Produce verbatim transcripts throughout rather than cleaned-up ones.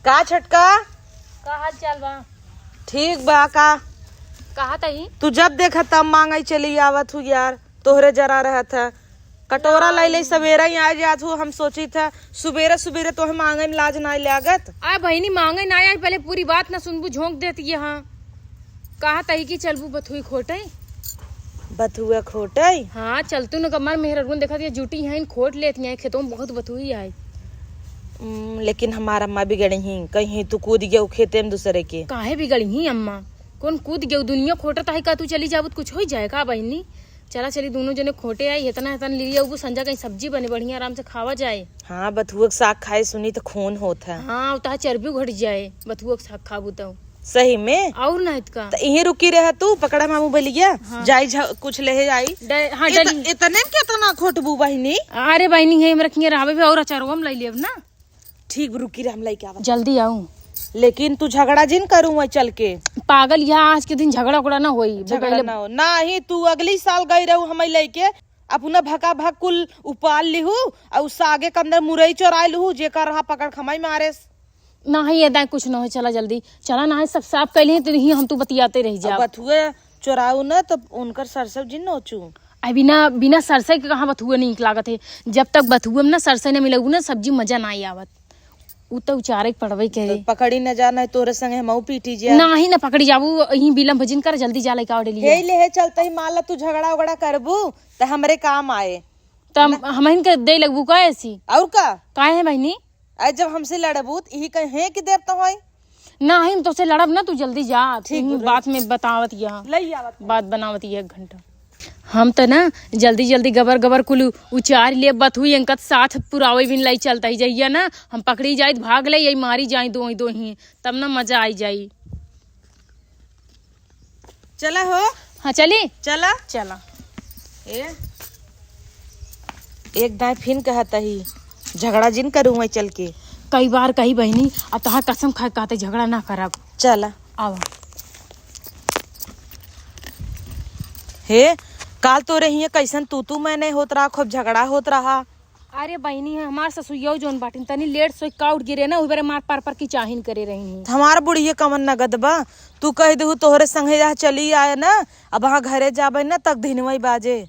का छटका? का हाल चाल बा? ठीक बा का? कहा तही? तू जब देखा तब मांगई चली आवत हू यार, तोहरे जरा रहत है। कटोरा यार। लई लई सवेरे ही आ जात हू, हम सोचित है सुबेरे सुबेरे तोहे मांगई में लाज नाई लागत। आ बहिनी मांगई नाई आई, पहले पूरी बात ना सुनबू, झोंक देत ये हाँ। कहा तही कि चलबू बथुई खोटई? बथुआ खोटई? हाँ, चलतू न कमार मेहररुन देखत ये जुटी हैं, खोट लेत हैं, खेतों में बहुत बथुई आई। हम्म, लेकिन हमार अम्मा बिगड़ी ही, कहीं तू कूद गयो खेते में दूसरे के। काहे बिगड़ी ही अम्मा? कौन कूद गयो? दुनिया खोटत है का, तू चली जाबू त कुछ हो जाए का बहिनी? चला चली दोनों जने खोटे आई, इतना इतना ले लिया, वो संजा कहीं सब्जी बने बढ़िया आराम से खावा जाए। हाँ, बथुआ के साग खाए सुनी त खून होत है। हाँ, उता चर्बी घट जाए बथुआ के साग खाबू तो। सही में? और ना इतका। त इहीं रुकी रह तू, पकड़ा मामू बलिया, हाँ। जाई झ-, कुछ ले आई। डे-, हाँ, इत-, डली। इतने में केतना खोटबू बहिनी? अरे बहिनी, है हमरा किए रहबे भी और अचारवा में लई लेब ना। ठीक, रुकी रह, हम लइके आवत। जल्दी आऊ। लेकिन तू झगड़ा जिन करू वहीं चल के। पागल, यहाँ आज के दिन झगड़ा उगड़ा ना होई। झगड़ा पहले ना हो। ना ही तू अगली साल गई रहू हमें लइके, अपना भका भक कुल उपाल लिहू, और सागे के अंदर मुरई चोराई लिहू, जेकर रहा पकड़ खमाई मारेस। नाही, ये दाई कुछ न हो, चला जल्दी। चला ना, सब साफ कर लिए, तो यहीं हम तू बतियाते रह अब जा। बथुए चोराऊ न, तो उनकर सरसों जिन नोचू। अ, बिना, बिना सरसों के कहाँ बथुए नीक लागत है? जब तक बथुए में ना सरसों न मिलऊ ना, सब्जी मजा ना आवत। उ तो उचारे के पड़बे करे। तो पकड़ी न जा, नहीं तोरे संगे हमहू पीटी जा। नाही न पकड़ी जाबू, यहीं बिलम भजिन कर, जल्दी जा लइका और ले हे आ। ले, हे चलते ही मान ला तू झगड़ा उगड़ा करबू, तो हमरे काम आए। तो हम, हमहिन के दे लगबू का ऐसी? और का? काहे है बहिनी? अरे जब हमसे लड़बू त इही कहे हैं कि देव तो होई। नाही, हम तोसे लड़ब ना, तू जल्दी जा, ठीक तू बा, बात में बतावत यहाँ। लई आवत है। बात बनावत ये एक घंटा। हम त ना जल्दी जल्दी गबर गबर कुल उचार ले बथुई, इनका त साथ पुरावे बिन लई चलता ही जहिया ना, हम पकड़ी जाइत भाग ले, यही मारी जाई दो ही दो ही, तब ना मजा आई जाई। चला हो। हाँ, चली? चला। चला। ए, एक दाई फिन कहत ही, झगड़ा जिन करू मैं चल के। कई बार कही बहिनी, अब तहार कसम खा के कहते झगड़ा ना करब। चला। आवा। हे, काल तोरे हियां कैसन तू तू मैं नहीं होत रहा, खूब झगड़ा होत रहा। अरे बहिनी, हमार ससुइया जौन बाटिन, तनी लेट सोई का उठ गिरे ना, उही बेरे मार पर पर की चाहिन करे रही। हमार बुढ़िया कमन नगद बा, तू कह देहु तोहरे संगे यहाँ चली आए ना, अब वहाँ घरे जाबे ना, तक धिनवई बाजे।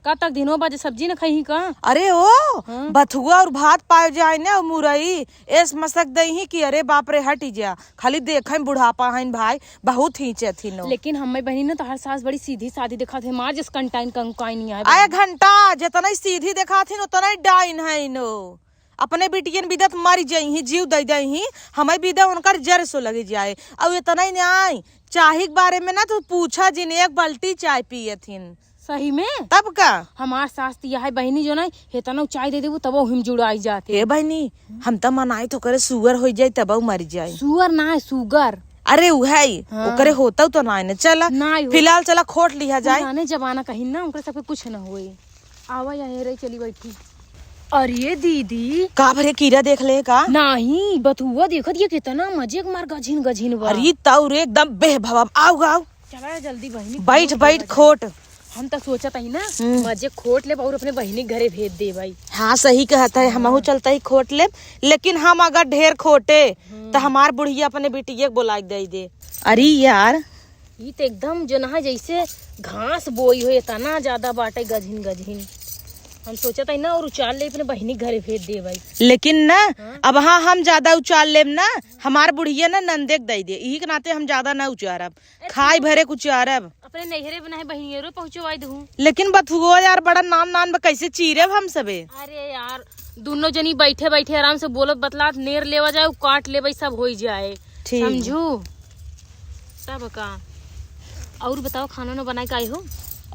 का तक धिनवा बाजे? सब्जी न खइही का? अरे ओ, हाँ। बथुआ और भात पाए जाए ना, और मुरई, एस मसक दही कि अरे बाप रे, हट जा। खाली देखे में बुढ़ापा हइन भाई, बहुत हींचत ही नो। लेकिन हम्मे बहिनी ना तोहार सास बड़ी सीधी सादी देखात है, मार जस कंटाइन कंकाइन है आए बहिनी। घंटा, जितना ही सीधी देखात ही, उतना ही डाइन है नो। अपने बिटियन बिदत मर जइही, जीव दे देही, हमें बिदा उनकर जर सो लग जाए। और इतना ही नहीं, चाही के बारे में ना तू पूछा जिन, एक बाल्टी चाय पियत हिन। सही में? तब का? हमार सास त यह है बहिनी जो ना, हेतना चाय दे देबू तब हिम जुड़ाई जाते। हे बहिनी, हम त मनाई तो करे सुअर हो जाए तब मर जाए। सुअर ना है, सुगर। अरे उहै, हाँ। ओकरे होतौ तो नाय न। चला, नाय हो। फिलहाल चला खोट लिहा जाए। पुराने जमाना कहीं ना, ओकरे सबके कुछ न होए। आवा यहाँ रे, चली बैठी। अरे दीदी। का भरे कीड़ा देख ले का? नाही, बथुआ देखत ये कितना मजे के मार गझिन गझिन बा। अरे तौ रे एकदम बेहभवा। आउ, आउ। चला जल्दी बहिनी, बैठ, खोट बैठ, लेवा जाए। खोट। हम त सोचत हई ना, हम्म। मजे खोट लेब और अपने बहिनी के घरे भेज देब भाई। हाँ, सही कहत है, हाँ। हमहू चलत हई खोट लेब, लेकिन हम अगर ढेर खोटे, हम्म। त हमार बुढ़िया अपने बिटिया के बोला के दे दे। अरे यार। ई त एकदम जो ना है, जैसे घास बोई हो, इतना ज्यादा बाटे गझिन गझिन। हम सोचत हई ना, और उचार ले अपने बहिनी के घरे भेज देब भाई। लेकिन ना, हाँ। अब हाँ, हम ज्यादा उचार लेब ना, हमार बुढ़िया ना नंदे के दे दे, इही के नाते हम ज्यादा ना उचारब। ए, खाए सुनो। भरे कुछ यार अब। अपने नैहरे बनाए बहिनियरो पहुँचवाई दहू। लेकिन बथुओ यार बड़ा नान नान बा, कैसे चीरब हम सबे? अरे यार, दोनों जनी बैठे बैठे आराम से बोलत बतलात नेर लेवा जाए, उ काट लेबे, सब होई जाए। ठीक। समझू? तब का? और बताओ, खाना ना बनाए का आई हो?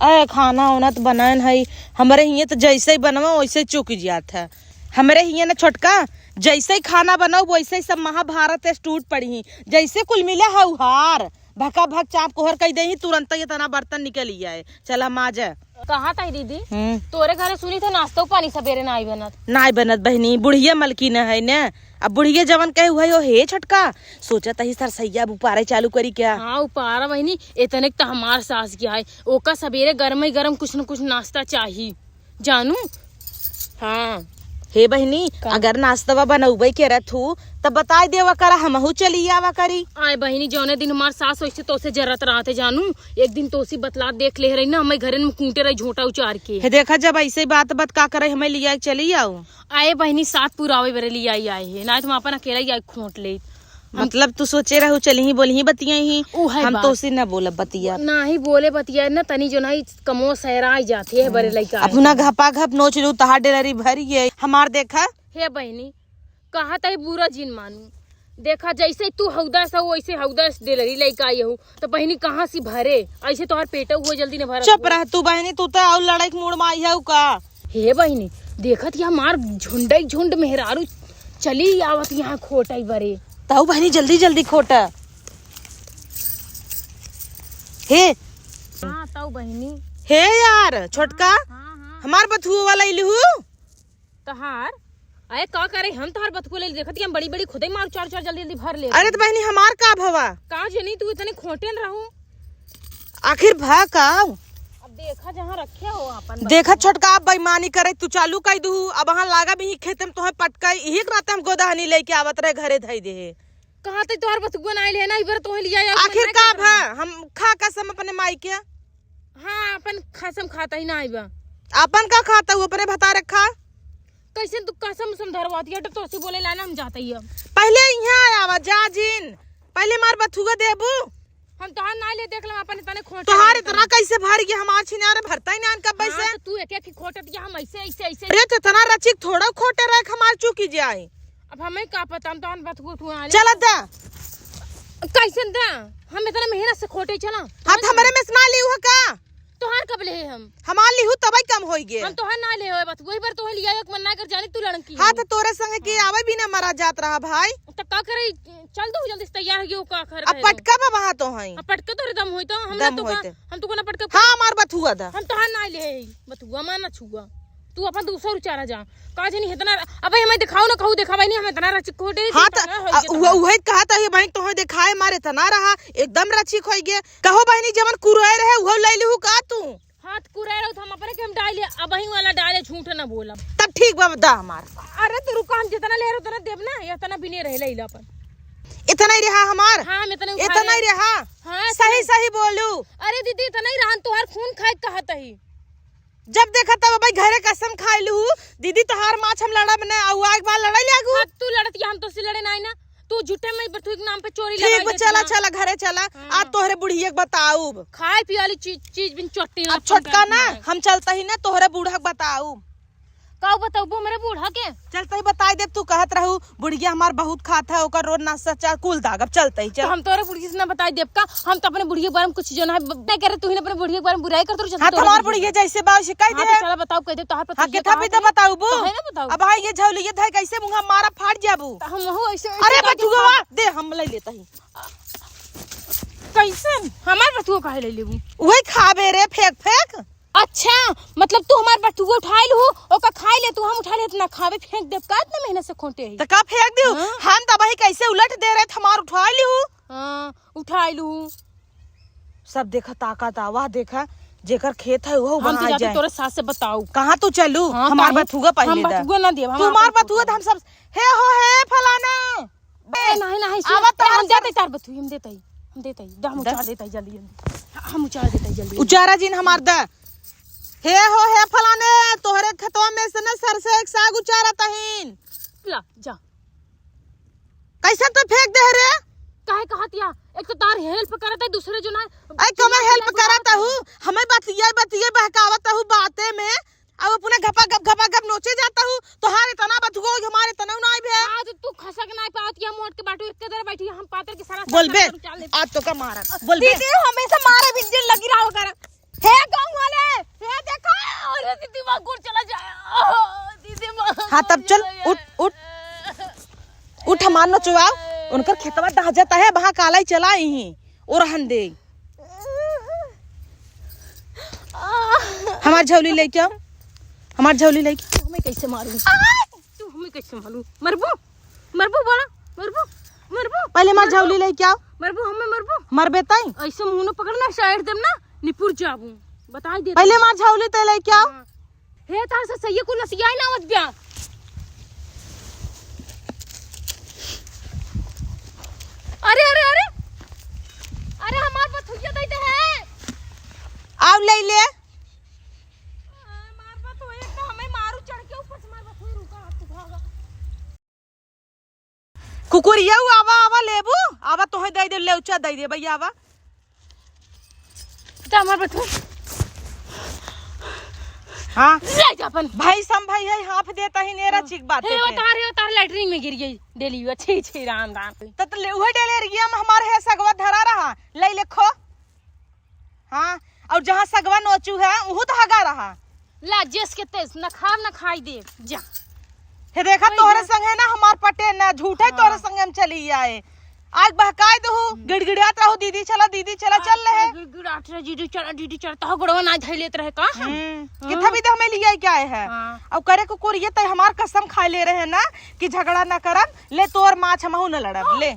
अरे खाना ओना तो बनाए है, हमरे हिये तो जैसे ही बनवा वैसे ही चुक जात है। हमरे हिये ना छोटका, जैसे ही खाना बनाओ वैसे ही सब महाभारत से टूट पड़ी। जैसे कुल मिले है उहार। भका भक चाप कोहर कई देही, तुरंत ये तना बर्तन निकल ही आए। चला माजा। कहाँ ताई दीदी? हम्म। तोरे घरे सुनी थे नाश्तो पानी सबेरे नाई बनत। नाई बनत बहिनी, बुढ़िया मलकिन है ने। अब बुढ़िया जवन कहे उहै हो हे छोटका। सोचत ही सरसैया अब उपारे चालू करी क्या? हाँ, उपारा बहिनी, इतने त हमार सास की है। ओका सबेरे गरम ही गरम कुछ न कुछ नाश्ता चाही। जानू? हाँ। हे बहिनी, का? अगर नाश्तवा बनउबे करत हू, तब बताइ देवा करा, हमहू चली आवा करी। आए बहिनी, जौने दिन हमार सास वैसे तोसे जरत रहत है जानू, एक दिन तोसी बतला देख ले रही ना, हमें घरे में कूटे रही झोंटा उचार के। हे देखा, जब ऐसे बात बात का करे, हमें लिया के चली आओ। आए बहिनी, सात पुरावे बरे लिया ही आए है, ना तो हम अपन अकेला ही आए खोट ले। मतलब तू सोचे रहू चली ही बोली ही बतिया ही, उहे हम बात। तोसी ना बोलब बतिया। नाही बोले बतिया ना, तनी जो नाही कमो सहराई जाती है बरे लइका आए। अपना घपा घप नोच लू, तहार डेलरी भरी है। हमार देखा। हे बहिनी, कहा तही बुरा जिन मानू। देखा, जैसे तू हौदा से हो, वैसे हौदा से डेलरी लइका आई हो, तो बहिनी कहाँ से भरे? ऐसे तोहार पेटो हुआ जल्दी न भरत चुप हो। रह तू बहिनी, तू तो और लड़ाई के मूड में आई है का? हे बहिनी, देखत या हमार झुंडई झुंड मेहरारू चली आवत यहाँ खोटई बरे। ताऊ बहिनी, जल्दी जल्दी खोटा। हे। हाँ, ताऊ बहिनी। हे यार, छोटका, हाँ, हाँ, हाँ। हमार बथुआ वाला इलहू। तहार? अरे का करे, हम तहार बथुआ ले देखत कि हम बड़ी बड़ी खुदे मार चार चार जल्दी जल्दी भर ले। अरे तो बहिनी, हमार का भवा? का जनी तू इतने खोटे न रहू। आखिर भा का? अब देखा जहाँ रखे हो अपन देखा बथुआ। छोटका, अब बेईमानी करे तू चालू कई दू। अब वहाँ लागा भी खेते में तोहे पटकाई, इही के नाते हम गोदहनी लेके आवत रहे घरे धई दे। कहाँ ते तोहार बथुआ ना आइल है ना, इबर तोहे लिया आया, आखिर का भा? हम खा कसम अपने माई के। हाँ, अपन कसम खाता ही ना आइबा। अपन का खाता हूँ, अपने भतारे खा। कैसे तू कसम उसम धरवाती है, तो तोसी बोले ला ना हम जाते ही अब। पहले यहाँ आवा जा जिन, पहले मार बथुआ देबू। हम तोहार ना ले देख लेम, अपन इतने खोटे तोहार रहत इतना हन। कैसे भर गया हमार छिनारे भरता ही ना कब हाँ, से। तो तू एक एक ही खोटे दिया, हम ऐसे, ऐसे, ऐसे। अरे तो इतना रचिक थोड़ा खोटे रहे हमार चुकी जाए। अब हमें का पता, हम तोहार बथुआ तू आ ले। चला दा। कैसन दा? हम इतना मेहनत से खोटे चला। हाथ हमरे में से ना लिहू है का? तोहार कब ले हम? हमार लिहू तबई कम होई गे। हम तोहार ना ले होए बथुआ, वही बार तोहे लिया एक मन ना कर जाने तू लड़की हाँ, हो। तो तोरे संगे के हाँ। आवे भी ना मरा जात रहा भाई। तो का करे, चल दो जल्दी से तैयार हो गयो का कर अब रहे पटका बा वहाँ तो हैं। अब पटके तोरे दम होई तो हम ना दम तो होई का, तो। हम तो को ना पटके हाँ, हमार बथुआ दा। हम तोहार ना ले बथुआ, मार ना छुआ। तू अपन दूसर उचारा जा। का जानी इतना, अबे हमें दिखाओ ना, कहू दिखावे नहीं, हम इतना रचिक खोटे हाँ, तो, पागल हो आ, गए उहे, तुम्हारे। उहे कहा था, ये बहन तोहे दिखाए मारे इतना रहा, एकदम रचिक होई गे। कहो बहनी, जवन कुरय रहे, उहो ले लिहू का तू? हाथ कुरय रहो, तो हम अपने के हम डाले, अबही वाला डाले, झूठ ना बोला। तब ठीक बा, दा हमार। अरे तो रुका, हम जितना ले रहे, उतना देब ना, ये इतना भी नहीं रहे, ले ला अपन। इतना ही रहा हमार? हाँ, हम इतना उठा इतना ही रहे। रहा? हाँ, सही, इतना सही बोलू। अरे दीदी, इतना ही रहा, तोहार खून खाए कहत ही। जब देखा तब भाई घरे कसम खाए लू, दीदी तोहार माछ हम लड़ब न, अउ आग बार लड़ाई लागू। हाँ, तू लड़त या, हम तो से लड़े ना आई ना। तू झूठे में बथुआ के नाम पे चोरी ठीक लगाई बा, देत चला, ना। चला घरे चला। हाँ। आज तोहरे बुढ़िया के बताऊब। खाए पिए वाली चीज, चीज बिन चट्टी अब अपन छोटका करत ना, ना। हम चलता ही ना तोहरे बूढ़ा के बताऊब। का बताऊबो मेरे बूढ़ा के? चलता ही बताई देब, तू कहत रहू बुढ़िया हमार बहुत खात है, ओकर रोज नाश्ता चा कुल दाग। अब चलता ही तो चल। हम तोरे बुढ़िया से ना बताई देब का? हम तो अपने बुढ़िया के बारे में कुछ जो ना है, ब-, नहीं करे, तू ही ना अपने बुढ़िया के बारे में बुराई करत रहू, हाँ, चलता तो तोरे हमार बुढ़िया। बुढ़िया जैसे बा वैसे कह हाँ, दे। तो चला बताओ, कह दे, तोहार पति हाँ, ये कितना कहा भी तो था। बताऊबो? तो है ना बताओ। अब हाँ, ये झौली ये धाई कैसे मुँह मारा फाट जाबू? तो हम वहू ऐसे, ऐसे अरे काहे बथुआ, खाबो? दे हम ले लेता ही। कैसे? हमार बथुआ काहे ले लेबू? उहे खाबे रे, फेंक फेंक। अच्छा, मतलब तू हमार बथुआ उठाइल हू, ओका खाई ले तू, हम उठा ले इतना खाबे, फेंक देब का? इतना मेहनत से खोटे ही। त का फेंक दियो? हाँ। हम त वही कैसे उलट दे रहे, हमार उठाइल हू। हाँ, उठाइल हू। सब देखा ताकत आ, वाह देखा, जेकर खेत है वो हम तो बना जाते जाए। तोरे सास से बताऊ। कहाँ तू चलू? हाँ, हमार काहे? बथुआ पहले हम दा। बथुआ ना देब, हम तू हमार अपन बथुआ खोटे। हम सब, हे हो हे फलाना। ए, नहीं, नहीं, सुन, आवत ए, हम आवत देते तार बथुई, हम देते ही, हम देते ही, दा, हम दा। उचार देते ही, जल्दी, जल्दी। हम उचार देते ही, जल्दी, जल्दी। उचारा जिन हमार दा। हे हो, हे फलाने, तोहरे खेतवा में से ना सरसों एक साग उचारा तहीन। ला, जा। कैसे तो फेंक दे रे? काहे कहत या? एक तो तार help करत है, दूसरे जो ना ऐ कमर help करत हूँ, हमें बतिया, बतिया बहकावत हूँ बातें में। अब अपने घपा घप, घपा घप नोचे जाता हूँ। तोहार इतना बथुआ हो, हमारे इतना ना आइबे। आज तू खसक ना पावत कि हम मोट के बाटू, एक दर बैठी, हम पातर के सारा बोलबे, सारा चाल लेते। आज तो का मारा। बोलबे। दीदी, हमेशा मारे भिंजन लगी रहो कर। हे गाँव वाले, हे देखो, अरे दीदी, वहाँ गोड़ चला जाए। ओ, दीदी, वहाँ हाँ, गोड़ तब चल, चला जाए। उठ, उठ। उठ, हमार नचवाओ। उनकर खेतवा डह जाता है, वहाँ काला ही चला ही। ओ रहन दे। हमार झौली लेके आओ, हमार झौली लेके। तू हमें कैसे मारू? तू हमें कैसे मारू? मरबू? मरबू बोला? मरबू? मरबू? पहले हमार मरबू? झौली लेके आओ। मरबू, हमें मरबू? मरबे ताई। ऐसे मुंह न पकड़ना, साइड देम ना, निपुर जाबू। बताई दे पहले तू। हमार झौली ते लेके आओ। हाँ। हे तार से सही कुल नसियाई ना आवत ब्या। अरे, अरे, अरे, अरे, हमार बथुइया दे दे है। आव ले ले। हमार बथुइया तो हमें मारू चढ़ के ऊपर से हमार बथुइया रुका, तू भागा। कुकुरिया, आवा, आवा, लेबू, आवा, तोहे दे दे, लेउचा दे दे, भैया, आवा। तो हमार बथुआ। हाँ। ले जा अपन। भाई सम भाई है, हाफ देता ही नेरा हाँ। चिक बात हे, है। उतार, हे उतार, लैट्रिन में गिर गई, डेली हुआ, छी, छी, राम, राम। तो, तो ले, उहे डेले रिया में हमार है, सगवा धरा रहा, ले ले खो। हाँ, और जहाँ सगवा नोचू है, उहू तो हगा रहा। ला, जेस के तेस, न खाब, न खाई दे, जा। हे देखा, वही तोहरे जा। संगे ना हमार पटे ना, झूठे हाँ। तोहरे संगे हम चली आए। आज बहकाए दहू, हम्म। गिड़गिड़ात रहू, "दीदी चला, दीदी चला," चल रहे। गिड़गिड़ात रहे, "दीदी चला, दीदी चला," तोह गोड़वा ना धइ लेत रहे का हम? हम्म, हाँ। कितना भी तो हमें लिया क्या है? हाँ। और करे कुकुर, ये तो हमार कसम खाए ले रहे ना कि झगड़ा ना करब, ले तोर माछ हमहू न लड़ब, हाँ। ले।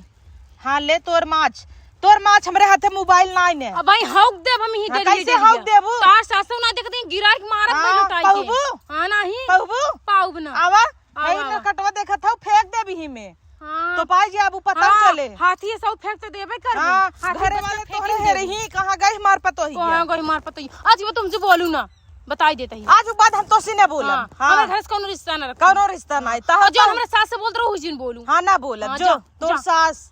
हाँ, ले तोर माछ, तोर माछ, हमरे हाथे मोबाइल नाई ने। अब भाई हौक देब हम ही हाँ, डेरिया, कैसे डेरिया। हौक देबू? तार सासू ना देखती, गिरा के मारत हाँ, बैठो ताई के। पौबू? हाँ, नाही। पौबू? पाउब ना। आवा, आवा, यही आवा। नरकटवा देखत हौ, फेंक देब ही में। हाँ। तो पाई जे अब उ पता हाँ, चले। हाथी सब फेंक तो देबे करबू। हाँ, हाथी घरे बस वाले फेंक तोहरे देबू। हेरे ही, कहाँ गई हमार पतोहिया? कहाँ गई हमार पतोहिया? आज मैं तुमसे बोलू ना, बताई देता ही। आज के बाद हम तोसे न बोलब। हाँ, हाँ। हमारे घर से कौनो रिश्ता ना रखो। कौनो रिश्ता ना है। और जो तहर हमारे सास से बोलत रहो, उस दिन बोलू। हाँ, ना बोलब। हाँ, जो, जा, तोर जा। सास।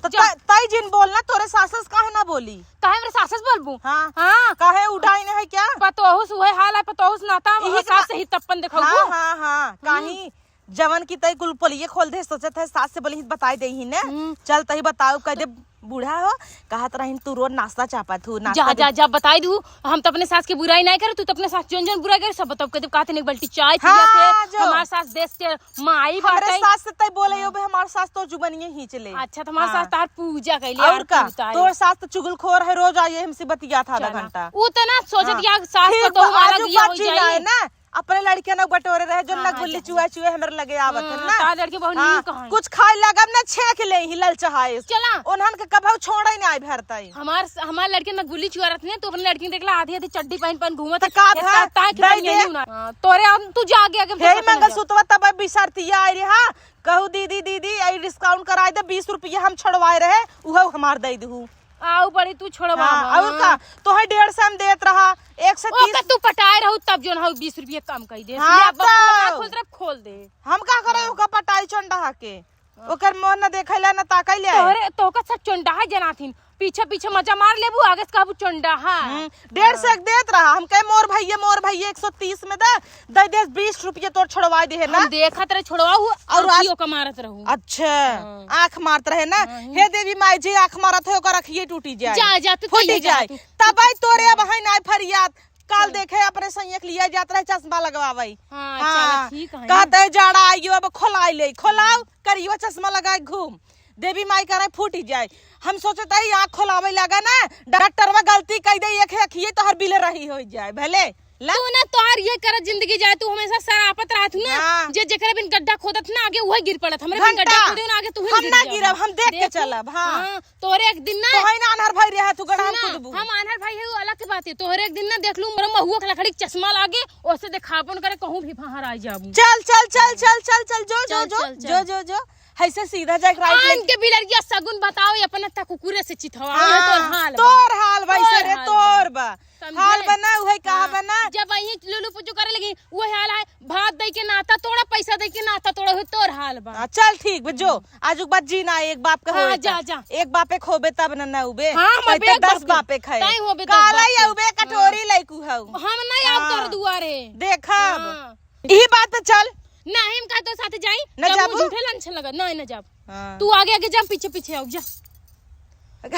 तो जा। त-, तई जिन बोलना, तोरे सासस काहे ना बोली? काहे मेरे सासस बोलबू? हाँ। हाँ। काहे उठाई न है क्या? पतोहुस उहे हाल है, पतोहुस नाता, यही और सास के से ही तप्पन देखाऊ। हाँ, हाँ, हाँ। हम्म। काहे? जवन की तई कुल पोलिये खोल दे, सोचत है सास से बोली, बताई दे ही ने। हम्म। चल तही बताऊ, कह दे बूढ़ा हो, कहत रहिन तू रोज नाश्ता चापत हूँ, जा, नाश्ता दे। जा, जा, बताई दू, हम तो अपने सास की बुराई नहीं करे, तू तो अपने सास जौन जौन बुराई करे, सब बताऊ, कह दे कहत एक बाल्टी चाय पिया हाँ, थे, जो। हमार सास देश के माई हमरे बाटे। सास से तई बोले, हाँ। यो बे, हमार सास तो जुबनिये खींच ले। अच्छा, तो हमार हाँ। सास तार पूजा कैले, और आरती का? उतारे। तोर सास तो चुगलखोर है, रोज आइए हमसे बतिया था आधा चला। घंटा। उ तो ना सोचत हाँ। या सास फिर पतोह वाला आजू दिया बात हो जी जाए। ना है ना, अपने लड़कियां ना बटोरे रहे, जो हाँ, ना हाँ, गुल्ली जा, चुआ जा। चुए हमरे लगे आवत है हाँ, ना। तार लड़के बहुत हाँ, नीक हैं। कुछ खाए लगब ना, छेक ले ही ललचहाए। चला। उन्हन के कभऊ छोड़े ना आए भरतई। हमार, हमार लड़के ना गुल्ली चुआ रहत ने, तो अपने लड़के देख ला, आधी आधी चड्डी पहन पहन घूमत तो है। का ये था? ता-, ताकि दे पहन दे। यही ना। हाँ, तोरे हम, तू जा आगे, आगे हे पता नहीं मंगलसूत्रवा तब बिसरतिया आई रे, हाँ, कहू, "दीदी, दीदी, आई discount कराई दे, बीस रुपया हम छोड़वाए रहे, उहो हमार दे दहू।" आऊ बड़ी तू छोड़वा हाँ, बा। और का? तोहे डेढ़ सौ में देत रहा, एक सौ तीस। ओके, तू पटाए रहू, तब जोन हऊ बीस रुपया कम कई दे। हाँ, ले, अब तो। खोल दे, खोल दे। हम का करे हाँ। ओका पटाई चोंडा के? हाँ। ओकर मुंह न देखैला, न ताकैले। तोहरे, तोहका सब चोंडा है जनाथिन। पीछे पीछे मजा मार लेबू, आगे से कहबू चोंडा है। हम्म, डेढ़ सौ हाँ। एक देत रहा, हम कहे मोर भैया, मोर भैया एक सौ तीस में दे, दे दे बीस रुपया तोर छोड़वा दे है ना। हम देखत रहे छोड़वा हु, और आँखी आज ओका मारत रहू। अच्छा, हाँ। आँख मारत रहे ना। हाँ, हे देवी माई, जे आँख मारत है ओकर अँखिये टूटी जाए। जा, जा, तू फूटी तैयार जा, जाए। तू। तब आई तोरे अब है ना फरियाद। काल चल। देखे अपने सैया के लिया जात रहे चश्मा लगवावे। हाँ, हाँ। चल, ठीक है ना। कहते हैं जाड़ा आइयो, अब खोलाई ले, खोलाओ, करियो चश्मा लगाए घूम। देवी माई करे फूटी जाए। हम सोचत हई आँख खोलावे लगा ना, डॉक्टरवा गलती कई दे, एक अँखिये तोहर बिले रही हो जाए, भले। ला। तू ना तोहार ये करत जिंदगी जाए, तू हमेशा सरापत रहत हूँ ना, हाँ। जे जेकरे बिन गड्ढा खोदत ना, आगे उहे गिर पड़त। हमरे बिन घंटा। गड्ढा खोदे ना, आगे तू ही हम गिर ना जाओ। गिरब, हम देख के देख लो। चलब, हाँ। हाँ, तोहरे एक दिन ना तोहई ना आन्हर भाई रहे, तू गड़ान सुना, कूदबू। हम आन्हर भाई है, वो अलग के बात है। तोहरे एक दिन ना देख लू, मोर महुआ के लकड़ी के चश्मा लागे, ओसे देखापन करे, कहूँ भी बाहर आ जाबू। चल, चल, चल, चल, चल, चल, जो, जो, चल, जो, चल, जो, चल। जो, जो, जो। ऐसे सीधा जाके right आन ले। के बिलरिया सगुन बताओ, ये अपना त कुकुरे से चिथवा, हाँ, ये तोर हाल बा। तोर हाल बा, तोर ऐसे रे, हाल बा। तोर बा। समझे? हाल बना, उहे कहा हाँ। बना। जब वही लुलु पुचु करे लगी, उहे हाल है, भात दे के नाता तोड़ा, पैसा दे के नाता तोड़ा, उहे तोर हाल बा। हाँ, चल ठीक बा, जो। हम्म। आज के बाद जी ना, एक बाप का हाँ, होए जा, त। जा। एक बापे खोबे तब न, न उबे। हाँ, हम तै अब त एक दस बापे। बापे खाए। तै होबे दस काला बापे। या उबे कटोरी हाँ। लइकू हऊ। हम नहीं आब हाँ। तोर दुआरे। देखब। हाँ। यही बात पे चल। नहीं, हम काहे तोर साथे जाई? न जब जाबू? झूठे लंच लगा। नहीं, न जाब। हाँ। तू आगे आगे जा, पीछे पीछे आओ, जा।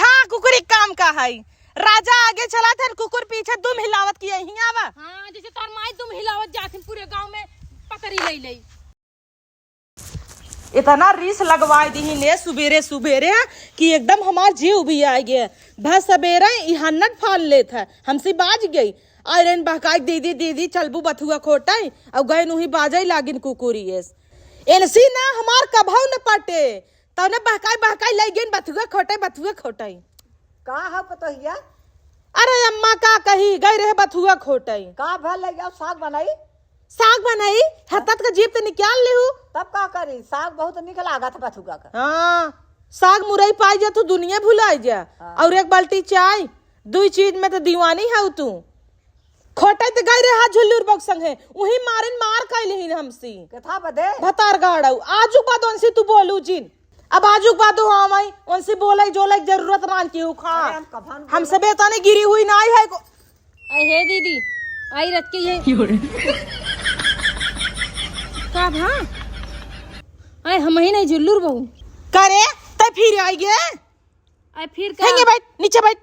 हाँ, कुकुर एक काम का है। राजा आगे चला था, कुकुर पीछे दुम हिलावत की यहीं आवा। हाँ, जैसे तोर माई दुम हिलावत जात है पूरे गांव में पतरी लई लई। इतना रीस लगवाए दीही ने सुबेरे सुबेरे कि एकदम हमार जीव भी आ गया। भर सबेरे ई हन्नट फाल लेत है, हमसे बाज गई। आयरन बहकाई, "दीदी, दीदी, चलबू बथुआ खोटाई?" और गए नुही बाजे लागिन कुकुरियस। एनसी ना हमार कभऊ न पटे, तौने बहकाई बहकाई लई गेन बथुआ खोटाई, बथुआ खोटाई। का ह पतोहिया? अरे अम्मा का कही, गई रहे बथुआ खोटाई। का भल ले जाओ, साग बनाई? साग बनाई? हतत का जीप त निकाल लेहू। तब का करी, साग बहुत निक लागत बथुआ का। हाँ, साग मुरई पाई जा, तू दुनिया भुलाई जा। हाँ। और एक बाल्टी चाय, दुई चीज में तो दीवानी हउ तू। खोटइ त गई रहे हा झुल्लुर बक संगे, उही मारिन मार कइली हिन हमसी। केथा बदे? भतार गाड़ऊ, आजुक बाद उनसी तू बोलू जिन। अब आजुक बाद हो आवई, उनसी बोलइ जोलइ जरूरत नान की उखा। अरे हम कभन हमसे बोले? बेताने गिरी हुई नाई है को। अरे हे दीदी, आई रत के ये। का भा? अरे हमही नहीं झुल्लुर बहू। करे, तइ फिर आई गे? अरे फिर का? हेंगे बैठ, नीचे बैठ।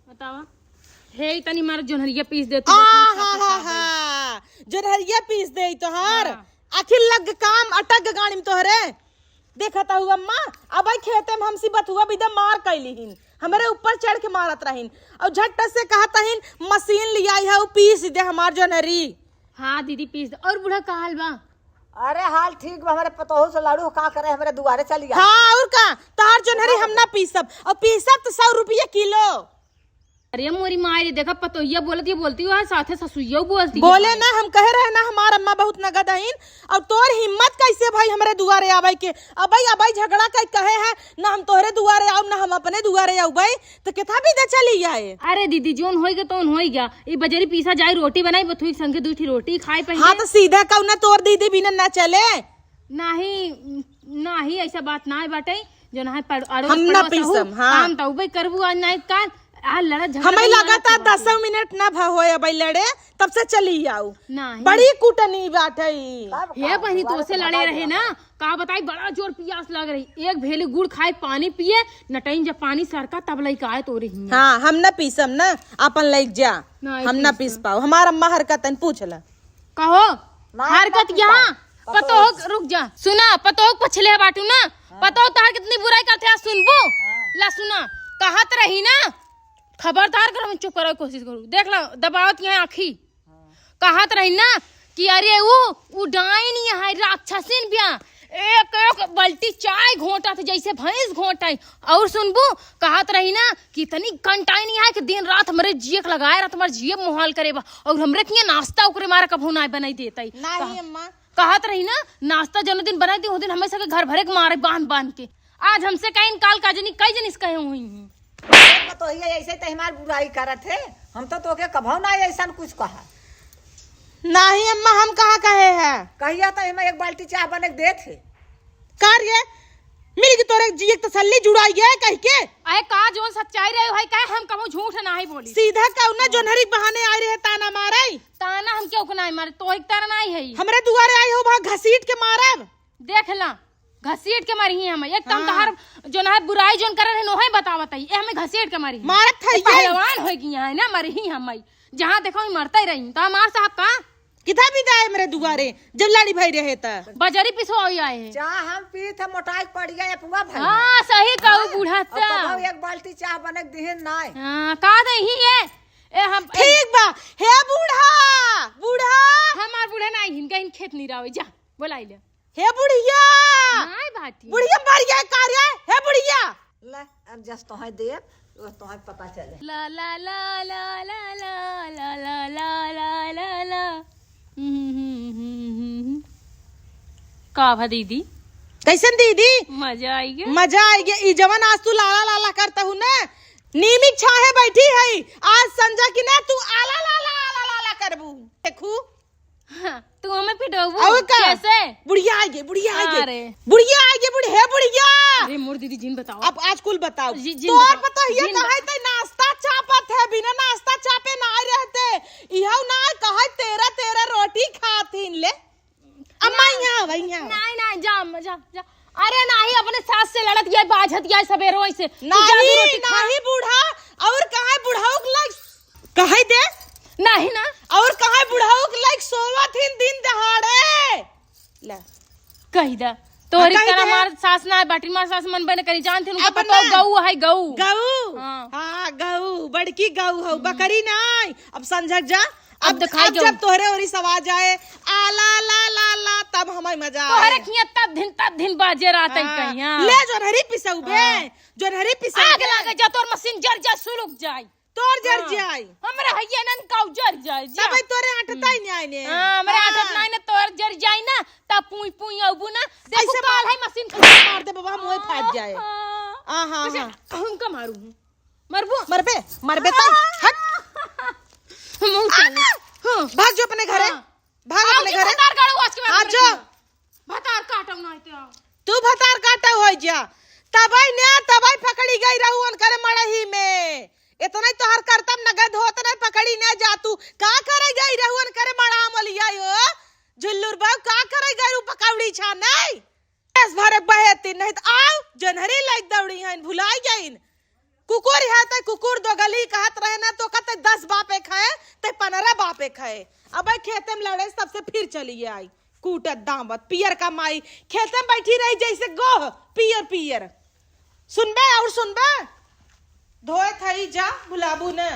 बतावा। हे, तनी मार जोन्हरिया पीस दे तू, आ, बतू हा, साथे हा, साथे। हा। जोन्हरिया पीस दे तोहर। हाँ। आखिर लग काम अटक गाड़ी में तोहरे। देखत हऊ अम्मा, अबई खेते में हमसी बथुआ बिदा मार कइली हिन। हमरे ऊपर चढ़ के मारत रहिन। और झट से कहत हिन, "मशीन लियाई है, उ पीस दे हमार जोन्हरी।" हाँ दीदी, पीस दे। और बूढ़ा का हाल बा? अरे हाल ठीक बा, हमरे पतोहू से लड़ू का करे, हमरे दुआरे चली आ। हाँ, और का? तोहार जोन्हरी हम ना पीसब, और पीसब तो सौ रुपया किलो। अरे मोरी माई रे, देखा पतोहिया बोलत, ये बोलती हुआ साथे ससुइया बोलती है। बोले ना, हम कहे रहे ना, हमार अम्मा बहुत नगद हईन, और तोर हिम्मत कैसे भाई हमरे दुआरे आवे के? अबई, अबई झगड़ा कई कहे है, ना हम तोहरे दुआरे आउब, ना हम अपने दुआरे आउबई, तो केथा बिदा चली आए? अरे दीदी, जोन होई गया तोन होई गया। ई बजरी पीसा जाई, रोटी बनाई, बथुई के संगे दुई ठी रोटी खाए पहिले। हाँ, तो सीधा कहू ना, तोर दीदी बिना ना चले। नाही, नाही, ऐसा बात ना बाटे। जोन है पड़-, अड़ोस हम ना पड़ोस हऊ, पीसम, हाँ। काम तो उबे करबू आज नाई काल। आ लड़ा झगड़ा हमई नहीं लगातार वाला दसों मिनट ना भा होए अबई लड़े, तब से चली आऊ। नाही। बड़ी कुटनी बाटे ई। तब ये का, बहिनी दुआरे तोसे से लड़े भगा रहे दिया। ना, का बताई, बड़ा जोर पियास लग रही। एक भेली गुड़ खाए, पानी पिए, नटइन जब पानी सरका, तब लइका आए तोरे हियां। हाँ, हम ना पीसम ना, आपन लइक जा। नाही हम ना पीसम। पीस पाओ। हमार अम्मा हरकतन पूछ ला। कहो, ना, हरकत ना यहाँ, पीसम। पतोह, रुक जा। सुना, पतोह पछले बाटू ना, हाँ। पतोह तहार कितनी बुराई करते हैं, सुनबो? हाँ। ला सुना, कहत रही ना, खबरदार करो, चुप करे कोशिश करू। देख ला, दबावत यहाँ आँखी। कहत रही ना कि अरे ऊ, ऊ डाइन यहाँ है, राक्षसिन बिया, एक एक बाल्टी चाय घोंटत जैसे भैंस घोंटाई। और सुनबू, कहत रही ना कि इतनी कंटाइन यहाँ कि दिन रात हमरे जिए के लगाए रहत, हमार जिए मोहाल करे बा। और हमरे किया नाश्ता ओकरे मारे कभू ना बनाई देता ही। नाही कहा-, अम्मा। कहत रही ना, नाश्ता जौन दिन बनाई दी, वो दिन हमेशा के घर भरे के मारे बांध बांध के। आज हमसे कहीं काल का जनी, कई जनी से कहे हुई हैं। पतोहिया ऐसे तो हमार बुराई करत है, हम तो तोके कभो ना ऐसन कुछ कहा। नाही अम्मा, हम कहाँ कहे हैं? कहिया तो हमें एक बाल्टी चाह बने के देत है। का रे? मिल के तोरे जिए के तसल्ली जुड़ाई गया कह के? अरे का जोन सच्चाई रहे भाई, का हम कभो झूठ नाही बोली। सीधा कहू ना, जोन्हरी के बहाने आए रहे ताना मारे। ताना हम क्यों को नाही मारे, तोहिक ताना नाही है। हमरे दुआरे आई हो, वहाँ घसीट के मारब। देख ला, घसीट के मरही हम। एक तो हम हाँ। तहार जोन है बुराई जोन करे रहे, नोहे बतावत है। ए हमें घसीट के मरही। मारत है ए ये। पहलवान हो गई है ना, मरही हम। जहाँ देखो मरते रही। तो हमार साहब का? किथा भी जाए मेरे दुआरे, जब लाड़ी भाई रहे त। बजरी पिसवाई आए हैं। चाह हम पी थे, मोटाई पड़ गया, पुआ भाई। हाँ, सही कहू हाँ, बूढ़ा और सा। कबहू एक बाल्टी चाह बने के दिहन नाय। हाँ, का दे ही ये? ए हम ठीक बा। हे बूढ़ा, बूढ़ा। हमार बूढ़ा नाही, हिनका हिन खेत नहीं रहे, जा, बोलाई ले। हे बुढ़िया! नाय बाटी। बुढ़िया मर गया का रे? हे बुढ़िया! ले, अब जस तोहे देब, वो तोहे पता चले। ला, ला, ला। हम्म। का भा दीदी? कैसन दीदी? मजा आई गया। मजा आई गया। ई जवन आज तू लाला लाला करता हूँ ना, नीमिक छाहे बैठी है, आज संजा की ना तू आला लाला, आला लाला करबू। देखू। हाँ, तू हमें पिटोबू? और का? कैसे? बुढ़िया आ गई, बुढ़िया आ गई। अरे। बुढ़िया आ गई, बुढ़-, हे बुढ़िया। अरे मोर दीदी, जिन बताओ। अब आज कुल बताओ। जी, जिन तो बताओ। और बताओ, ये जिन कहे बताओ। ते नाश्ता चापत है, बिना नाश्ता चापे ना रहते। इहौ ना कहे तेरह तेरह रोटी खात हिन ले। अम्मा, ना। यहाँ आवा, यहाँ आवा। नहीं, नहीं, जा अम्मा, जा, जा। अरे नाही, अपने सास से लड़त ये, बाझत ये सबेरो ऐसे। तू जा, नाही, तू रोटी खा। नाही बूढ़ा, और कहाँ बुढ़ाऊ के लायक कहे दे? नाही ना। और कहाँ बुढ़ाऊ के लायक सोवत हिन दिन दहाड़े? ले। कही दा। तोहरी हाँ, कही तरह दे। मार सास ना बाटी, मार सास मन बने करी, जानते हैं, उनका अब पता हो ना। गऊ है, गऊ। गऊ? हाँ। हाँ, गऊ, बड़की गऊ हो, हम्म। बकरी नाय। अब संझक जा। अब अब, दिखाई अब जाऊ। जब तोहरे ओरी सवा जाए, आ ला ला ला ला, तब हमारी मजा तोहरे आए। खिया तब दिन, तब दिन बाजे रात है हाँ। कहीं, हाँ। ले जोन्हरी पिसऊ बे, हाँ। जोन्हरी पिसऊ आग बे। लागे जा, तोर मशीन जर जा, सुलुक जाए। तोर जर हाँ। जाई। हमरे हइये नन काऊ जर जाई, जा। तबे तोरे आटत हम्म। आई ने आइने। हाँ, हमरे हाँ। आटत नाई ने तोर जर जाई ना, कुत्ता पुई पुई अउबू ना, देखू ऐसे काल मार, है मशीन ऐसे मार दे बाबा, मुँह फाट जाए। हाँ। आहा, कैसे हाँ। हमका मारू हूँ? मरबू? मरबे, मरबे तई। हट। मुँह चले। हाँ। भाग जो अपने घरे। हाँ। भाग अपने घरे। भतार काटो आज के बाद हाँ, जो। भतार काटो ना तो। तू भतार काटो हो जा। तबई ने, तबई पकड़ी गई रहू उनकरे मड़ही में। इतना ही तोहर करतब नगद होत नहीं, पकड़ी ने जा तू। का करे गई रहू उनकरे मड़ा मलिया हो? झुल्लुर बहू, का करे गई रहू पकौड़ी छाने? देश भर एक बहेती नहीं तो आओ, जनहरी लाइक दौड़ी हैं, भुलाई जाइन। कुकुर है तो कुकुर दो गली कहत रहे ना तो कहते दस बाप एक है, ते पन्द्रह बाप एक है। अब खेते में लड़े सबसे फिर चलिए आई। कूटत दावत पियर का माई खेते में बैठी रही जैसे गोह पियर पियर। सुनबे और सुनबे? धोए थई जा भुलाबू न।